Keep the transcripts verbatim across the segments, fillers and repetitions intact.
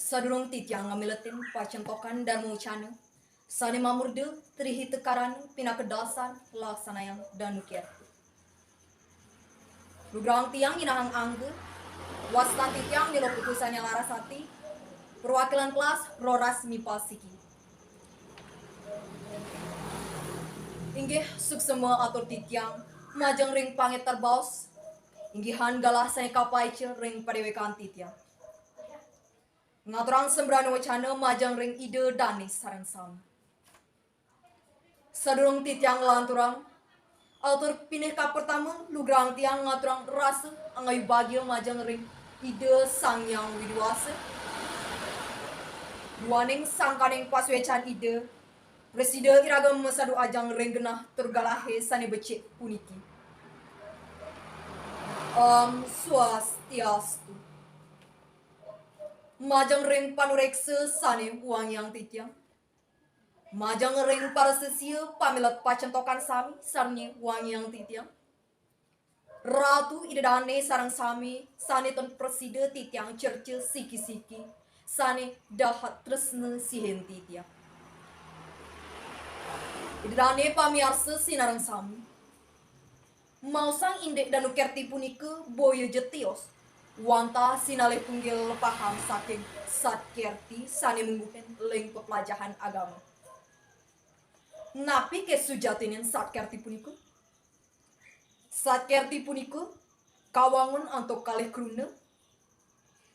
Sadurung titiang ngamiletin pacentokan Dharma Wacana, sane mamurda Tri Hita Karana pinaka dasar laksanayang Danu Kerti. Lugrahang tiang nyinahang angga, wasta titiang Nilo Putu Sanya Larasati, perwakilan kelas Roras Mipa Siki. Inggih suksema atur titiang majeng ring pangéter baos, inggihan galah sane kapaica ring padewekan titiang. Ngaturang sembrana wacana majeng ring Ida dane sareng sami. Sadurung titiang nglanturang, atur pinih kapertama lugrahang tiang ngaturang rasa angayu bagia majeng ring Ida Sang Hyang Widi Wasa. Duaning sangkaning pasuecan Ida, prasida iraga masadu ajeng ring genah tur galahe sane becik puniki. Om Swastiastu. Majeng ring panureksa sane wangiang titiang. Majeng ring para sisia pamilet pacentokan sami sane wangiang titiang. Ratu Ida dane sareng sami sane ten prasida titiang cerca siki-siki, sane dahat tresna sihin titiang. Ida dane pamiarsa sinareng sami. Maosang indik Danu Kerti punika boya ja tios, wantah sinalih tunggil lepahang saking Sat Kerti sane mungguhin ling peplajahan agama. Napi ke sujatinin Sat Kerti punika? Sat Kerti punika kawangun antuk kalih kruna,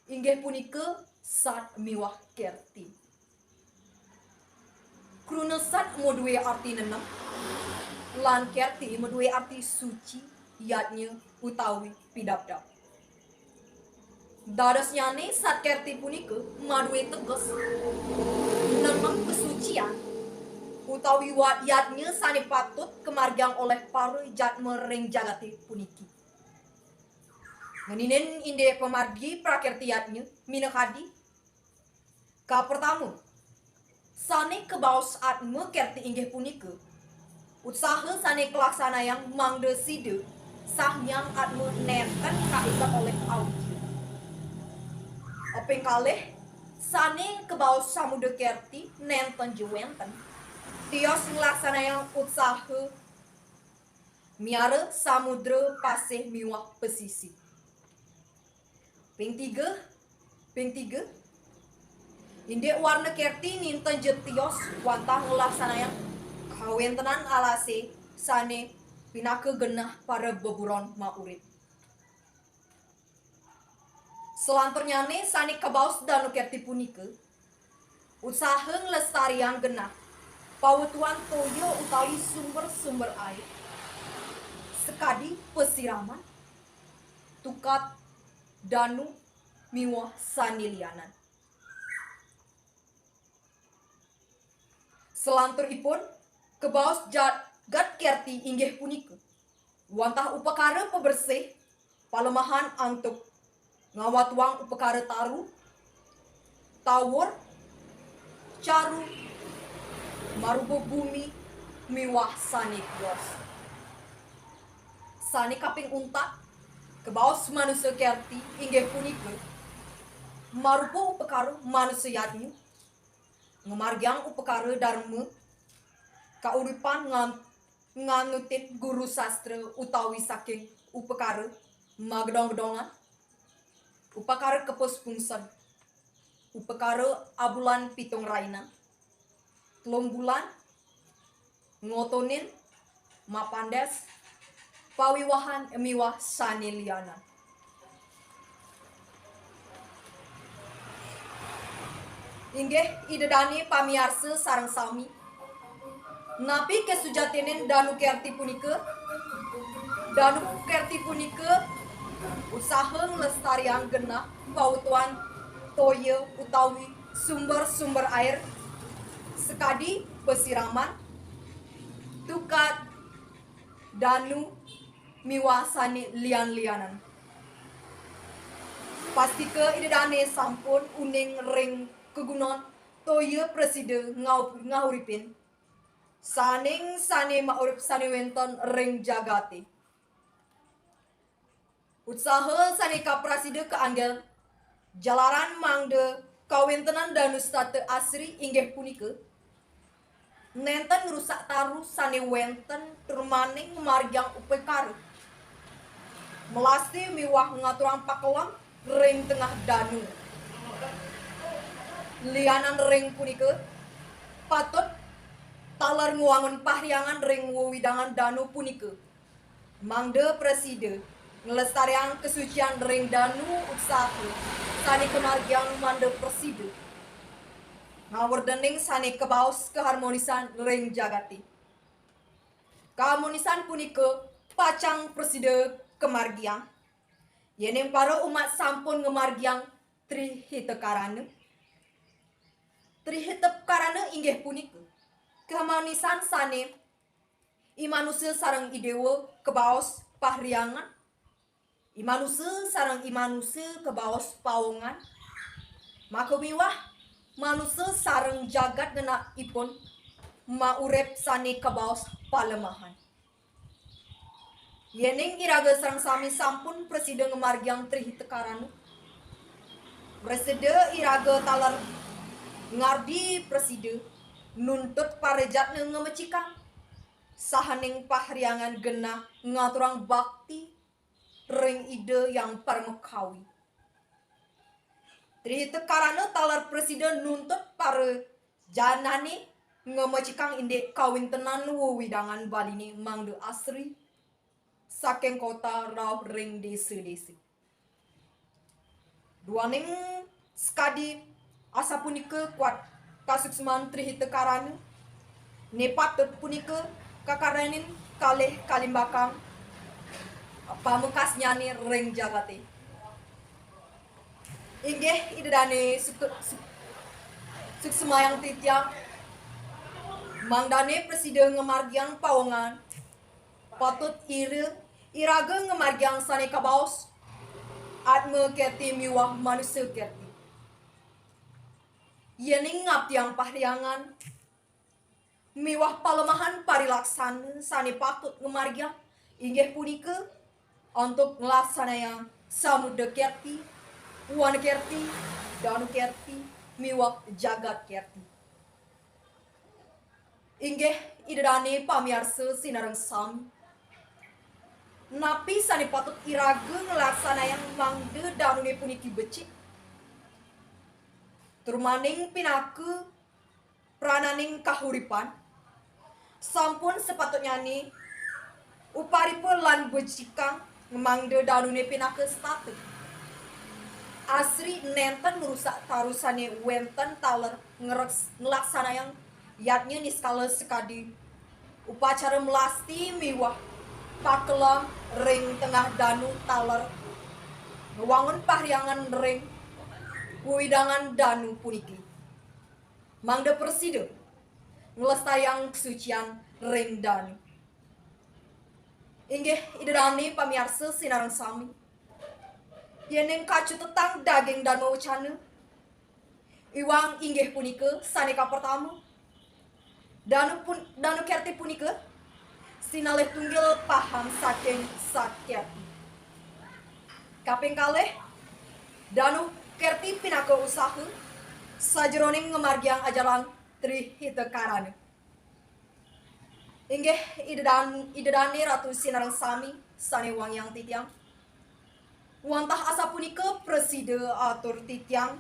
inggih punika sat miwah kerti. Kruna sat madue arti nenem, lan kerti madue arti suci, yadnya utawi pidabdab. Dadosnyane sat kerti punika madue teges nenem kasucian utawi wa-, yadnya sane patut kamargiang olih para jadma ring jagate puniki. Ngeninin indik pamargi prakerti yadnya minakadi. Kapertama, sane kabaos atma kerti inggih punika utsaha sane kalaksanayang mangda sida sahnyang atma nenten kaiket olih awija. Kaping kalih, sane kabaos samudra kerti nenten ja wenten tios nglaksanayang utsaha miara samudra pasih miwah pasisi. Ping tiga, ping tiga, indik warna kerti nenten ja tios wantah nglaksanayang kawentenan alase sane pinaka genah para beburon maurip. Salanturnyane sane kabaos Danu Kerti punika utsaha nglestariang genah pawetuan toya utawi sumber-sumber air, sakadi pasiraman, tukad, danu, miwah sane lianan. Salanturipun, kabaos jagat kerti inggih punika wantah upakara pabersih, palemahan antuk ngawatuang upakara taru, tawur, caru, marupa bumi, miwah sane tios. Sane kaping untat, kabaos manusa kerti inggih punika marupa upakara manusa yadnya, ngamargiang upakara darma, kauripan ngan-, nganutin guru sastra utawi saking upakara magedong-gedongan, upakara kepus pungsen, upakara abulan pitung rainan, telung bulan, ngotonin, mapandes, pawiwahan miwah sane lianan. Inggih Ida dane pamiarsa sareng sami, napi kasujatinin Danu Kerti punika? Danu Kerti punika utsaha nglestariang genah pawetuan toya utawi sumber-sumber air, sakadi pasiraman, tukad, danu, miwah sane lian-lianan. Pastika Ida dane sampun uning ring kagunan toya prasida ngau-, ngauripin saning sane maurip sane wenten ring jagate. Utsaha sane kaprasida kaanggén jalaran mangda Kawéntenan danu setata asri inggih punika nénten ngrusak taru sané wénten tur maning ngamargiang upakara. Melasti miwah ngaturang pakelem ring tengah danu. Lianan ring punika, patut taler ngwangun pahyangan ring wewidangan danu punika. Mangda prasida nglestariang kasucian ring danu utsaha sané kamargiang mangda prasida ngawedéning sané kabaos kaharmonisan ring jagaté. Kaharmonisan punika pacang prasida kamargiang yéning para umat sampun ngamargiang Tri Hita Karana. Tri Hita Karana inggih punika kaharmonisan sané i manusa sareng i déwa kabaos pahriangan, i manusa sareng i manusa kabaos pawongan, maka miwah manusa sareng jagat ngenakipun maurip sané kabaos palemahan. Yéning iraga sareng sami sampun prasida ngamargiang Tri Hita Karana, prasida iraga taler ngardi prasida nuntut parajatna ngamecikang sahaning pahriangan genah ngaturang bakti ring Ida Hyang Paramakawi. Tri Hita Karana taler prasida nuntut para janané ngamecikang indik kawéntenan wewidangan Baliné mangda asri saking kota rauh ring désa-désa. Duaning sakadi asapunika kuat kasuksman Tri Hita Karana, né patut punika kakaranin kalih kalimbakang pamekasnyané ring jagaté. Inggih Ida Dané suke-, su-, suksmayang titiang, mangdané prasida ngamargiang pawongan, patut ira-, iraga ngamargiang sané kabaos Atma Kerti miwah Manusa Kerti. Yéning ngaptiang pahriangan miwah palemahan parilaksana sané patut ngamargiang, inggih punika antuk nglaksanayang Samudra Kerti, Wana Kerti, Danu Kerti, miwah Jagat Kerti. Inggih Ida Dané pamiarsa sinareng sami. Napi sané patut iraga nglaksanayang mangda danuné puniki becik? Tur maning pinaka prananing kahuripan, sampun sapatutnyané uparipa lan becikang mangda danuné pinaka setata. Asri nénten ngrusak taru sané wénten taler ngreks-, nglaksanayang yadnya niskala sakadi upacara melasti miwah pakelem ring tengah danu taler ngwangun pahriangan ring wewidangan danu puniki. Mangda prasida nglestariang kasucian ring danu. Inggih Ida Dané pamiarsa sinareng sami. Yéning kacutetang daging dharma wacana, iwang inggih punika sané kapertama, danu pun-, danu kerti punika sinalih tunggil paham saking Sat Kerti. Kaping kalih, danu kerti pinaka usaha sajeroning ngamargiang ajaran Tri Hita Karana. Inggih Ida Dan-, Ida Dané Ratu sinareng sami sané wangiang titiang. Wantah asapunika prasida atur titiang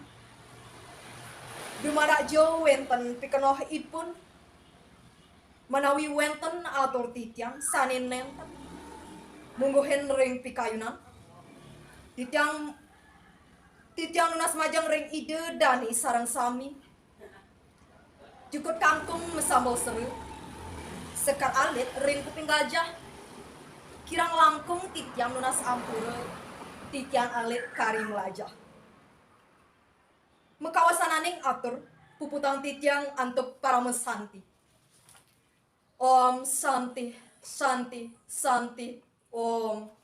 dumadak ja wénten pikenohipun, manawi wénten atur titiang sané nénten mungguhin ring pikayunan. Titiang, titiang nunas majeng ring Ida Dané sareng sami. Jukut kangkung masambel seru, sekar alit ring kuping gajah. Kirang langkung titiang nunas ampura, titiang alit kari mlajah. Makawasananing atur, puputang titiang antuk parama santi. Om Santi, Santi, Santi, Om.